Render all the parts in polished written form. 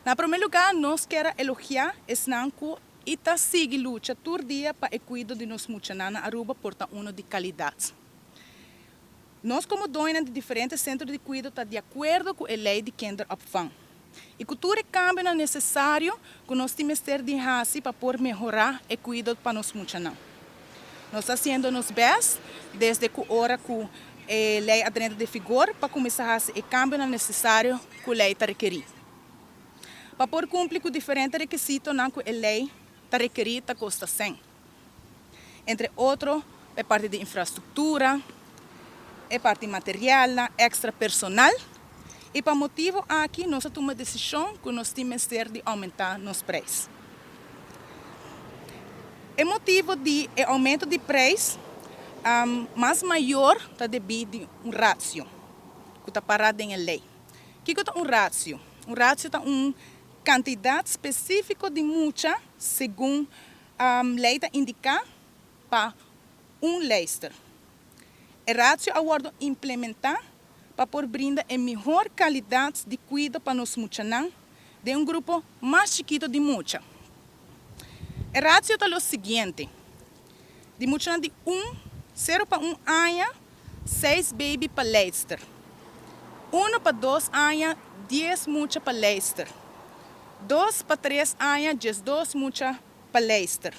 Na prome lugar, nos kier elogia esnan cu ta sigui lucha tur dia pa e cuido di nos muchanan na Aruba por ta uno di calidad. Nos como doño di diferente centro di cuido ta di acuerdo cu e ley di kinderopvang. Y cu tur cambio necesario cu nos tin di haci pa por mehora e cuido pa nos muchanan. Nos ta haciendo nos best desde cu ora cu e ley a drenta den vigor pa cuminsa haci e cambio necesario cu e ley ta rekeri. Pa por cumpli cu diferente rekisito cu e ley ta rekeri ta costa 100. Entre otro, e parti di infrastructura, e parti material, extra personal. Y pa e motibo aki, nos a tuma e decision cu nos tin di aumenta nos prijs. E motibo di e aumento di prijs mas mayor ta debi na un ratio cu ta para den ley. Kico ta un ratio? Un ratio ta un cantidad specifico di mucha, segun ley ta indica, pa un leidster. E ratio a wordo implementa pa por brinda e mihor calidad di cuido pa nos muchanan den un grupo mas chikito di mucha. E ratio ta lo siguiente: di mucha di 1, 0 pa 1 aña, 6 baby pa leidster. 1 pa 2 aña, 10 mucha pa leidster. 2 pa 3 aña, 12 mucha pa leidster.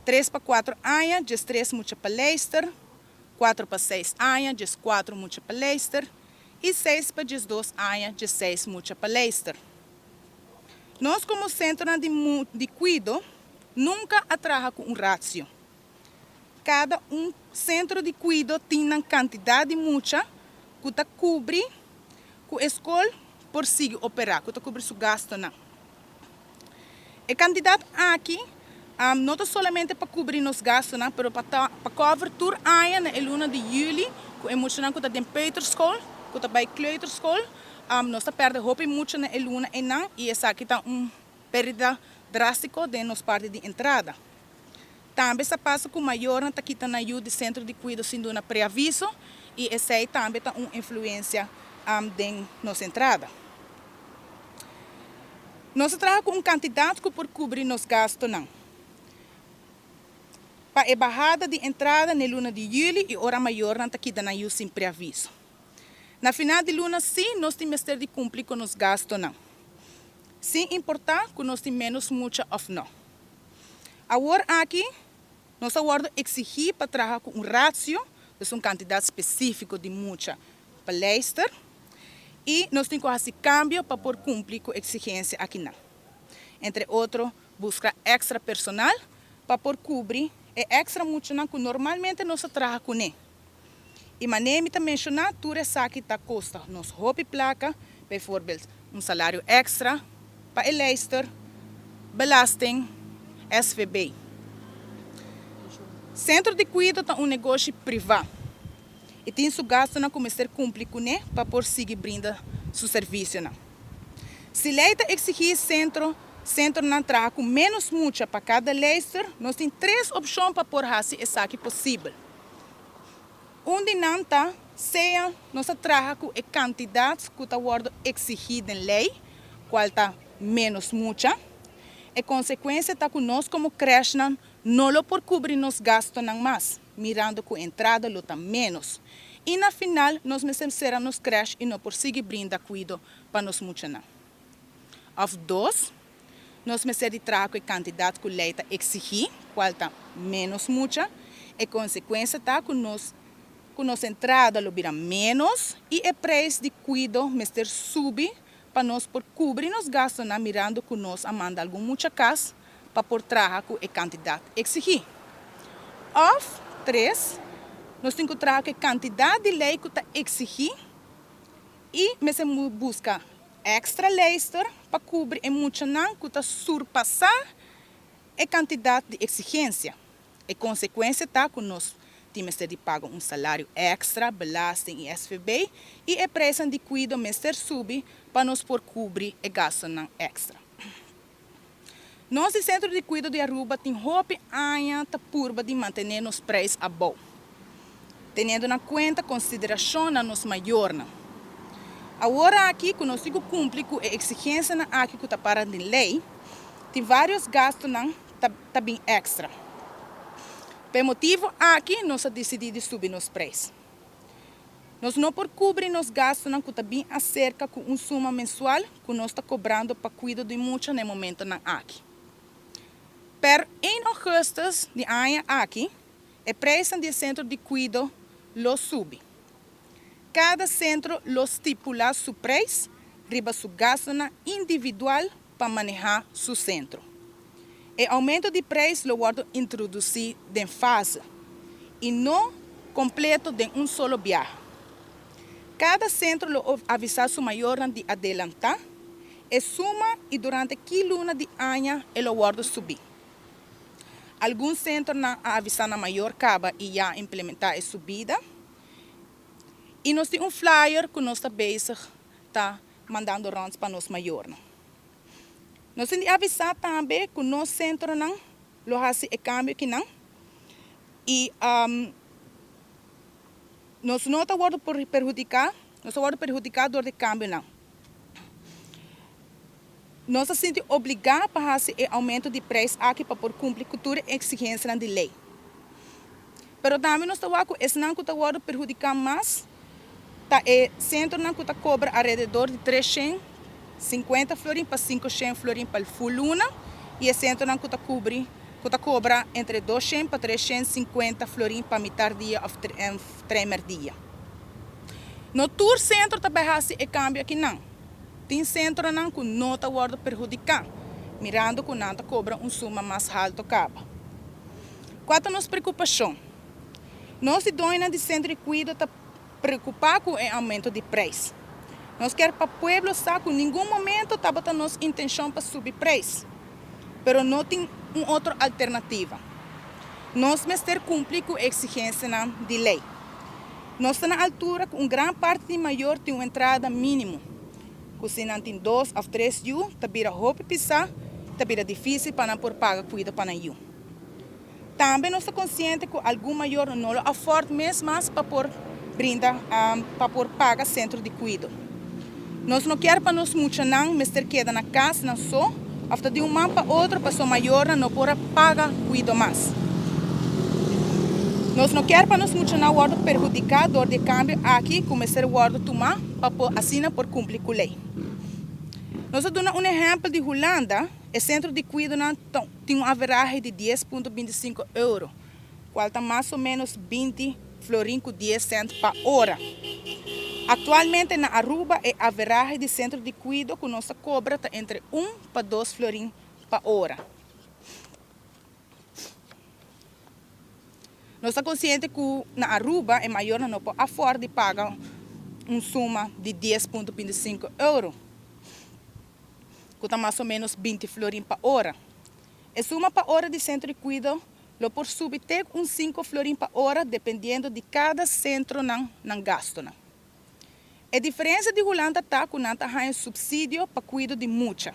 3 pa 4 aña, 13 mucha pa leidster. 4 pa 6 aña, 14 mucha pa leidster. Y 6 pa 12 aña, 16 mucha pa leidster. Nos como centro di cuido nunca a traha cu un ratio. Cada un centro di cuido tin un cantidad di mucha cu ta cubri cu e scol por sigui opera, cu ta cubri su gasto. E cantidad aki no ta solamente pa cubri nos gasto, mas pa pa cover tur aña na luna di juli, cu e mucha cu ta den peuterschool, cu ta bay kleuterschool, nos ta perde hopi mucha na luna ey y esaki ta un perdida drastico di nos parti di entrada. Tambe sa pasa cu mayor ta kita nan yiu di centro di cuido sin duna preaviso y esey tambe ta un influencia den nos entrada. Nos ta traha cu un cantidad cu por cubri nos gasto nan. Pa e bahada di entrada na luna di juli y ora mayor nan ta kita nan yiu sin preaviso. Na final di luna, si, nos tin di cumpli cu nos gasto nan. Sin importa cu nos tin menos mucha of no. Awor aki, nos a wordo exigi pa traha cu un ratio, un cantidad specifico di mucha pa leidster, y nos tin cu haci cambio pa por cumpli cu e exigencia aki nan. Entre otro, busca extra personal pa por cubri e extra mucha cu normalmente nos ta traha cune. Y manera mi ta menciona, tur esaki ta costa nos hopi placa, bijvoorbeeld un salario extra pa e leidster, belasting, SVB. Centro di cuido ta un negoshi priva. Y tin su gasto nan cuminsa cumpli cune pa por sigui brinda su servicio nan. Si ley ta exigi centro nan traha cu menos mucha pa cada leidster, nos tin tres opcion pa por haci esaki posibel. Un di nan ta, sea nos traha cu e cantidad cu ta wordo exigi den ley, cual ta menos mucha. E consecuencia ta cu nos como creche no lo por cubri nos gasto nan mas, mirando cu entrada lo ta menos. Y na final, nos mester cera nos creche y no por sigui brinda cuido pa nos mucha nan. Of dos, nos mester di traha cu e cantidad cu ley ta exigi, cual ta menos mucha. E consecuencia ta cu nos entrada lo bira menos y e prijs di cuido mester subi pa nos por cubri nos gasto nan, mirando cu nos a manda algun mucha cas pa por traha cu e cantidad exigi. Of tres, nos tin cu traha cu e cantidad di ley cu ta exigi y mester busca extra leidster pa cubri e mucha nan cu ta surpasa e cantidad di exigencia. E consecuencia ta cu nos tin di paga un salario extra, belasting y SVB, y e prijs di cuido mester subi pa nos por cubri e gasto extra. Nos Centro di Cuido di Aruba tin hopi aña ta purba di mantene nos prijs abou, teniendo na cuenta consideracion na nos mayornan. Awor aki ku nos tin ku kumpli ku e eksigensianan aki ku ta para den lei, tin vários gastunan ta ta bin èkstra. Pa e motibu aki nos a disidí di subi nos preis. Nos no por kubri nos gastunan ku ta bin aserka ku un suma mensual ku nos ta kobrando pa kuido di mucha na e momentonan aki. Per ein augustus di aña aki e preisnan di e sentro di kuido lo subi. Kada sentro lo stipulá su preis riba su gastunan individual pa manehá su sentro. E oumento di preis lo wòrdu introdusí den fase i no kompleto den un solo biaha. Kada sentro lo avisá su mayornan di adelantá e suma i durante ki luna di aña e lo wòrdu subí. Algun sentronan a avisá nan mayor kaba i ya a implementá e subida. I nos tin un flyer ku nos ta bezig ta mandando rònt pa nos mayornan. Nos tin di avisá tambe ku nos sentronan lo hasi e kambio kinan i nos no ta wòrdu perhudiká, nos ta wòrdu perhudiká dor di kambionan. Nos ta sinti obligá pa hasi e oumento di preis aki pa por kumpli ku tur e eksigensianan di lei. Pero tambe nos ta wak ku esnan ku ta wòrdu perhudiká mas ta e sentronan ku ta kobra alrededor di 350 florin pa 500 florin pa ful luna i e sentronan ku ta kubri ku ta kobra entre 200 pa 350 florin pa mitar dia òf tremer dia. No tur sentro ta bai hasi e kambio akinan. Tin sentronan ku no ta wòrdu perhudiká, mirando ku nan ta kobra un suma mas haltu kaba. Kua ta nos preokupashon? Nos di doñonan di sentro di kuido ta preokupá ku e oumento di preis. Nos kier pa pueblo sa ku ningun momento tabata nos intenshon pa subi preis, pero no tin un otro alternativa. Nos mester kumpli ku e eksigensianan di lei. Nos ta na altura ku un gran parti di mayor tin un entrada mínimo, ku si nan tin dos òf tres yu ta bira hopi pisá i ta bira difísil pa nan por paga kuido pa nan yu. Tambe nos ta konsiente ku algun mayor no lo afòrt mes mas pa por brinda pa por paga sentro di kuido. Nos no kier pa nos muchanan mester keda na kas nan so òf ta di un man pa otro pasobra mayornan no por a paga kuido mas. Nos no kier pa nos muchanan wòrdu perhudiká dor di e kambio aki ku mester wòrdu tumá pa por asina por kumpli ku lei. Nos a duna un ehèmpel di Hulanda, e sentro di kuidonan tin un averahe di 10.25 euro, kual ta mas o ménos 20 florin ku 10 sènt pa ora. Aktualmente na Aruba e averahe di sentro di kuido ku nos ta kobra ta entre un pa dos florin pa ora. Nos ta konsiente ku na Aruba e mayornan no por afòrt di paga un suma di 10.25 euro, ku ta mas o ménos 20 florin pa ora. E suma pa ora di sentro di kuido lo por subi te un 5 florin pa ora dependiendo di kada sentronan nan gastunan. E diferensia di Hulanda ta ku nan ta haña supsidio pa kuido di mucha.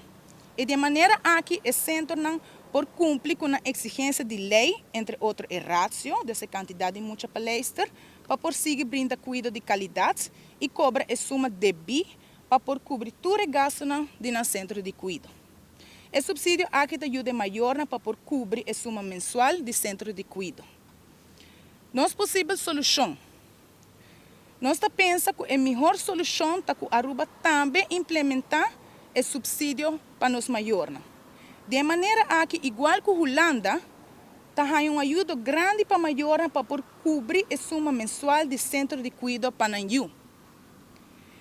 I di e manera aki e sentronan por kumpli ku nan eksigensia di lei, entre otro e ratio, dus e kantidat di mucha pa leister, pa por sigui brinda kuido di kalidat i kobra e suma debí pa por kubri tur e gastunan di nan sentro di kuido. E supsidio aki ta yuda e mayornan pa por kubri e suma mensual di sentro di kuido. Nos posibel solushon. Nos ta pensa ku e mihor solushon ta ku Aruba tambe implementá e supsidio pa nos mayornan. Di e manera aki igual ku Hulanda ta haña un ayudo grandi pa mayornan pa por kubri e suma mensual di sentro di kuido pa nan yu.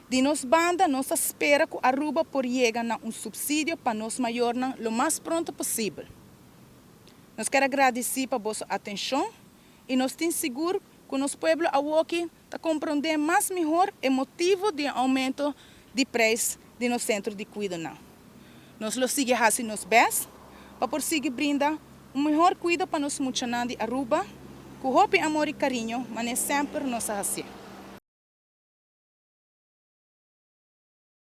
Di nos banda nos ta spera ku Aruba por yega na un supsidio pa nos mayornan lo mas pronto posibel. Nos kier a gradisí pa boso atenshon i nos tin sigur ku nos pueblo awoki ta komprondé mas mihor e motivo di e oumento di preis di nos sentro di kuidonan. Nos lo sigui hasi nos bèst pa por sigui brinda un mihor kuido pa nos muchanan di Aruba ku hopi amor i kariño manera semper nos a hasié.